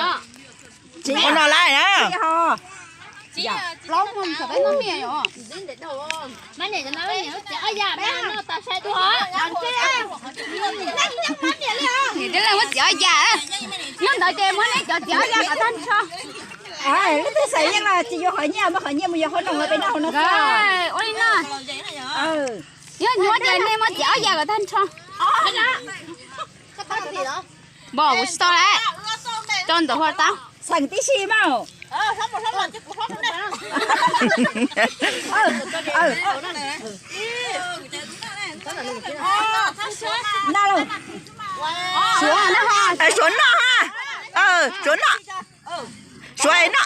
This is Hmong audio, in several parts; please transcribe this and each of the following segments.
Ua no lawm na. Tib leeg muab txiav ob yam, nyob ntawd ces muab neb cov txiav ob yam kom tag nrho. Leej twg xav yeej los tsis yuav qhov nyiaj, muab qhov nyiaj mus yog qhov no peb noj hauv no xwb. Ua li no, yog nyuaj ces nej muab txiav ob yam kom tag nrho. Npog kuv tsis tau lawm, tso ntawm hua tau. Xeem tib si mas. Suav noj ha, suav noj, suav noj.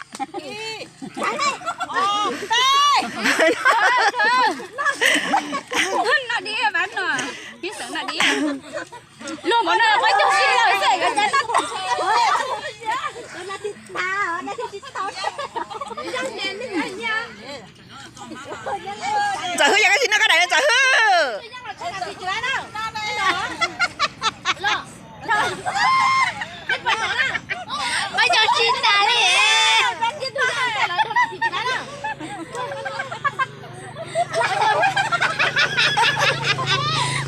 Luag npaum no peb caug si lawm xwb yuav cai noj. Ntxawm Hwj, yog koj tsis noj koj daim Ntxawm Hwj. Peb caug si tas li.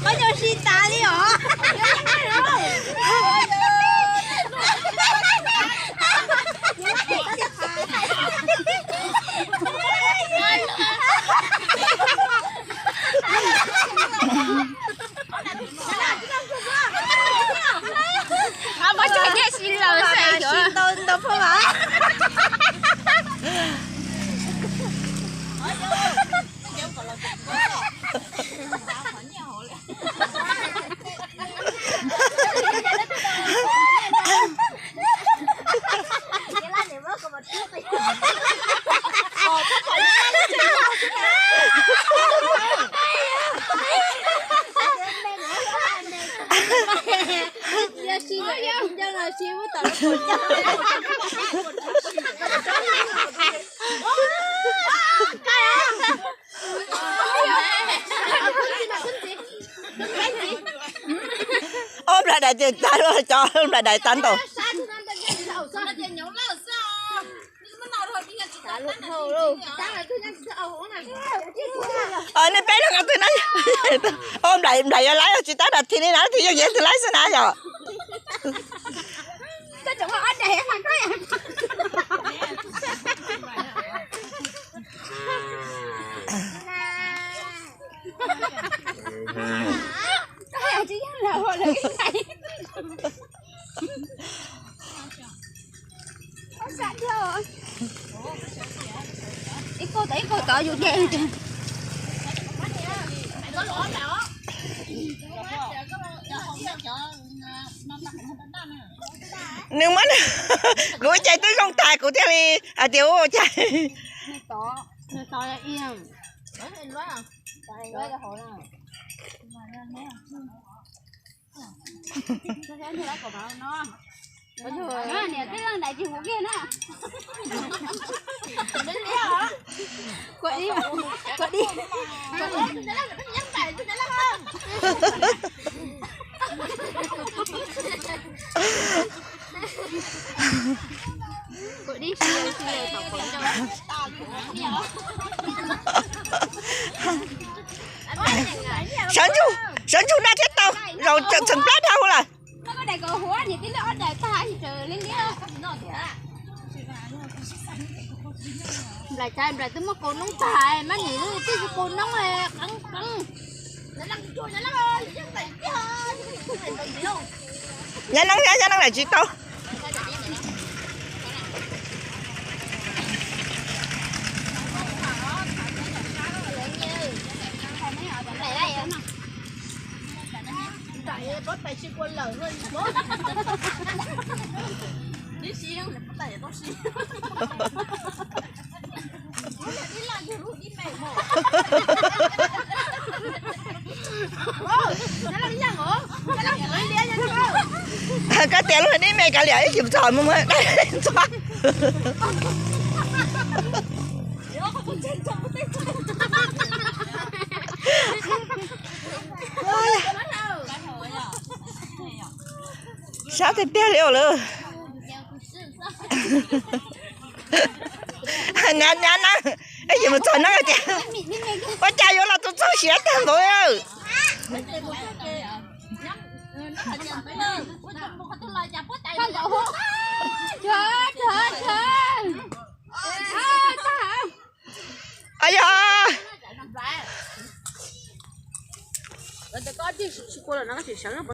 Peb caug si tas li os. Peb caug si lawm xwb. Ob nplais daim ces tag, cov nplais daim tag ntau. Nej peb leeg twg na? Ob nplais, nplais yuav laib tsis tab dam thi li na, twg yeej yeej twg laib xwb na yom. Ib kauj tod ib kauj tod yus de. Nws muab, kuv cais twb zoo tag kuv thiaj li hais tias ua cas. Niam tij leej daim tsis huv kiag na. Sawv ntsug, sawv ntsug noj thiab tau, zaum tseem plab dhau lawm. Nplaim cas nplaim twb muab kaus noob tag, mab nim twb tsis kaus noob, qeeb qeeb. Nyab neeb, nyab neeb nplaim tsis tau. Koj tias lub nib me kav liam ib yim txog mus mus txog. Sab tiag tiag li os lawm. Nab, nab na, es yuav mus txog na tias, ua cas yuav los txog siav tag npaum. Yog.